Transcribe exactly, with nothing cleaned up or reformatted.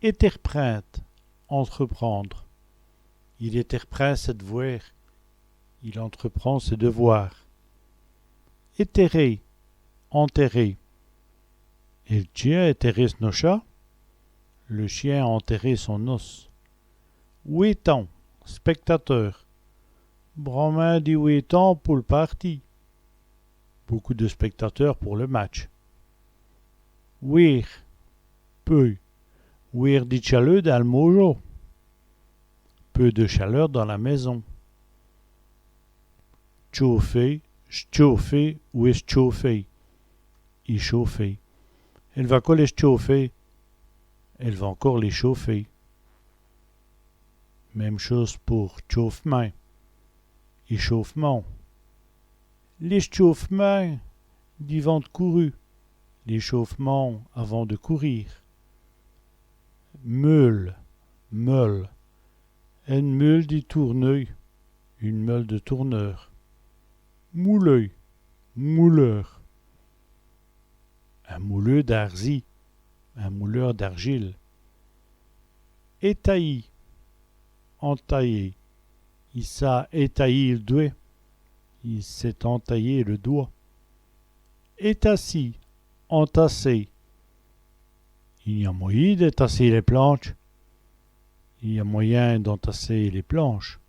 Ètèrprinde, entreprendre. Il ètèrprind sès d'vwêrs. Il entreprend ses devoirs. Ètèrer, enterrer. El tchén a ètèré s'n-ocha. Le chien a enterré son os. Wétants, spectateurs. Branmint di wétants pou l' pârtîye. Beaucoup de spectateurs pour le match. Wêre, peu. Wêre di tchaleû dins l' môjo. Peu de chaleur dans la maison. Tchaufer, stchaufer ou èstchaufer. Échauffer. Èle va co lès stchaufer. Elle va encore l'échauffer. Même chose pour tchaufemint, échauffement. L'èstchaufemint divant d' couru. L'échauffement avant de courir. Meûle, meule. Ène meûle di tourneû, une meule de tourneur. Mouleû, mouleur. In mouleû d'ârzîye, un mouleur d'argile. Ètayî, entailler. I s'a ètayî l' dwèt. Il s'est entaillé le doigt. Ètassî, entasser. I gn-a moyén d'ètassî lès plantches. Il y a moyen d'entasser les planches.